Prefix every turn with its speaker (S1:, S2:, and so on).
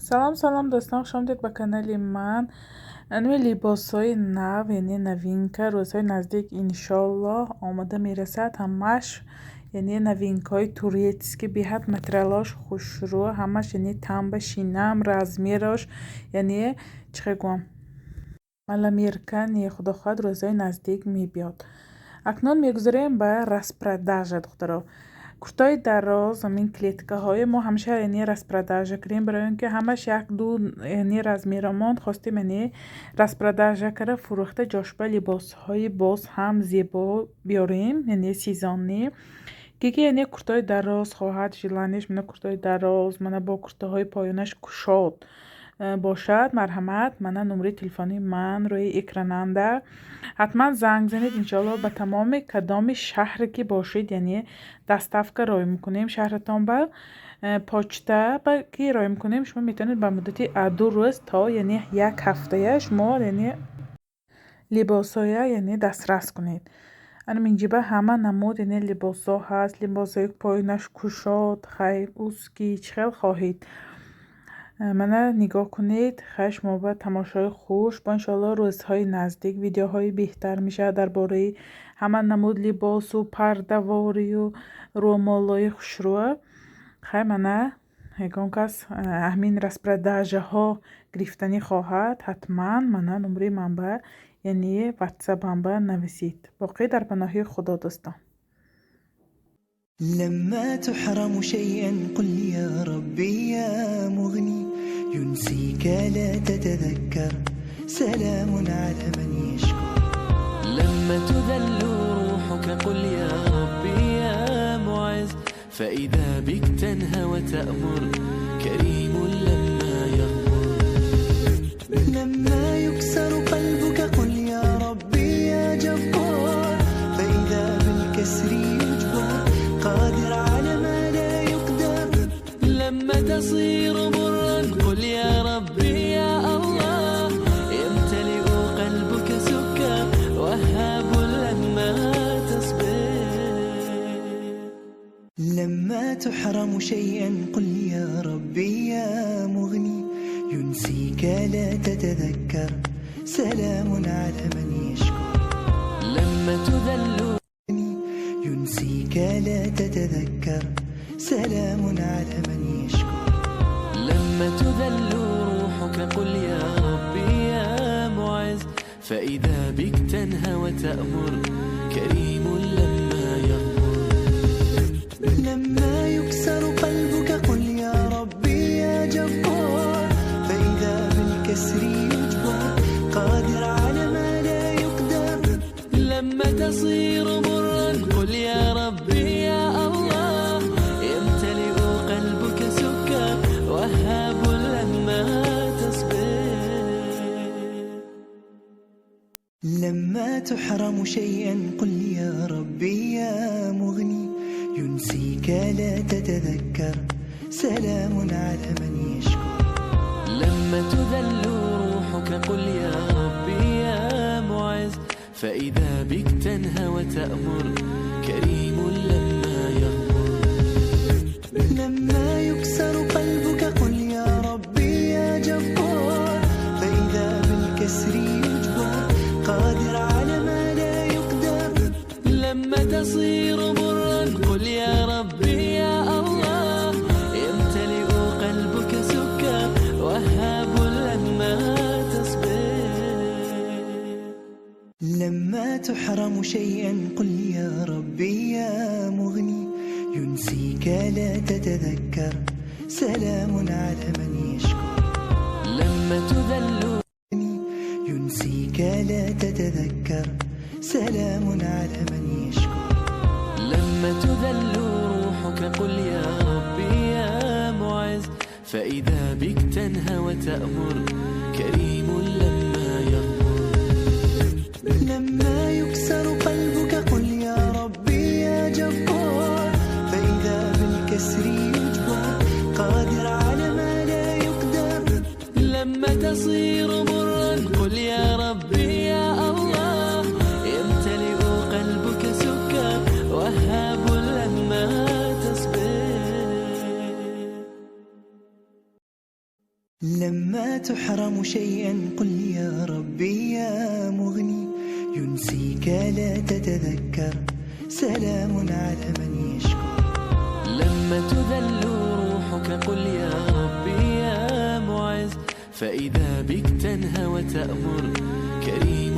S1: Салом, салом, дӯстон, хушомадед ба канали ман. Анами либосҳои нав, яъне новинка, рӯзҳои наздик, иншоллоҳ, омода мерасад. Ҳамаш, яъне, новинкаҳои турецкий, беҳад материалҳош хушрӯ, ҳамаш, яъне, тамба шинам, размерош, яъне, чӣ хел гӯям, маломерка не. Худо хоҳад, рӯзҳои наздик мебиёд. Акнун мегузарем ба распродажа, духтаро. Куртои дароз, ҳамин клеткаҳои мо ҳамеша, яъне, распродажа кардем, барои он ки ҳамаш як-ду, яъне, размеромон. Хостем, яъне, распродажа карда, фурӯхта, ҷошба либосҳои боз ҳам зебо биёрем, яъне сезонный. Ки, яъне, куртои дароз хоҳад, желанияш, мана, куртои дароз, мана, бо куртаҳои поёнаш кушод бошад, марҳамат, мана, номери телефони ман рӯи экрананда, ҳатман занг занед. Иншоалло, ба тамоми кадоми шаҳре ки бошед, яъне, доставка роҳӣ мекунем шаҳратон ба почта ки роҳӣ мекунем. Шумо метавонед ба муддати 2 рӯз то, яъне, як ҳафтая шумо, яъне, либосҳоя, яъне, дастрас кунед. Анам инҷиба ҳама намуд, яъне, либосҳо ҳаст, либосҳои поёнаш кушод, хай, узкий, чӣ хел хоҳед, мана, нигоҳ кунед. Хай, шумо ба тамошои хуш. Бо иншоалло, рӯзҳои наздик видеоҳои беҳтар мешавад дар бораи ҳама намуд либосу пардаворию рӯмолҳои хушрӯ. Хай, мана, ягон кас ҳамин распродажаҳо гирифтанӣ хоҳад, ҳатман, мана, номери ман ба, яъне, ватсапам ба нависед. Боқӣ дар паноҳи Худо, дӯстон.
S2: لما تحرم شيئا قل يا ربي يا مغني، ينسيك لا تتذكر، سلام على من يشكر.
S3: لما تذل روحك قل يا ربي يا معز، فإذا بك تنهى وتأمر، كريم لما يغمر.
S2: لما يكسر قلبك قل يا ربي يا جبار، فإذا بالكسر يجبر، قادر على ما لا يقدر.
S3: لما تصير مرا قل يا ربي يا الله، يمتلئ قلبك سكر، وهاب لما تصبر.
S2: لما تحرم شيئا قل يا ربي يا مغني، ينسيك لا تتذكر، سلام على من يشكر.
S3: لما تذل
S2: ينسيك لا تتذكر، سلام على من يشكر.
S3: لما تذل روحك قل يا ربي يا معز، فإذا بك تنهى وتأمر، كريم لما يغمر.
S2: لما يكسر قلبك قل يا ربي يا جبار، فإذا بالكسر يجبر، قادر على ما لا يقدر.
S3: لما تصير مرا قل يا ربي يا الله، يمتلئ قلبك سكر، وهاب لما تصبر.
S2: لما تحرم شيئا قل يا ربي يا مغني، ينسيك لا تتذكر، سلام على من يشكر.
S3: لما تذل روحك قل يا ربي يا معز، فإذا بك تنهى وتأمر، كريم لما يغمر.
S2: لما يكسر قلبك قل يا ربي يا جبار، فإذا بالكسر يجبر، قادر على ما لا يقدر.
S3: لما تصير مرا قل يا ربي يا الله، يمتلئ قلبك سكر، وهاب لما تصبر.
S2: لما تحرم شيئا قل يا ربي يا مغني، ينسيك لا تتذكر، سلام على من يشكر.
S3: لما تذل
S2: ينسيك لا تتذكر، سلام على من يشكر.
S3: لما تذل روحك قل يا ربي يا معز، فإذا بك تنهى وتأمر، كريم لما يغمر.
S2: لما يكسر قلبك قل يا ربي يا جبار، فإذا بالكسر يجبر، قادر على ما لا يقدر.
S3: لما تصير مرا قل يا ربي يا الله، يمتلئ قلبك سكر، وهاب لما تصبر.
S2: لما تحرم شيئا قل يا ربي يا مغني، ينسيك لا تتذكر، سلام على من يشكر.
S3: لما تذل روحك قل يا ربي يا معز، فإذا بك تنهى وتأمر كريم.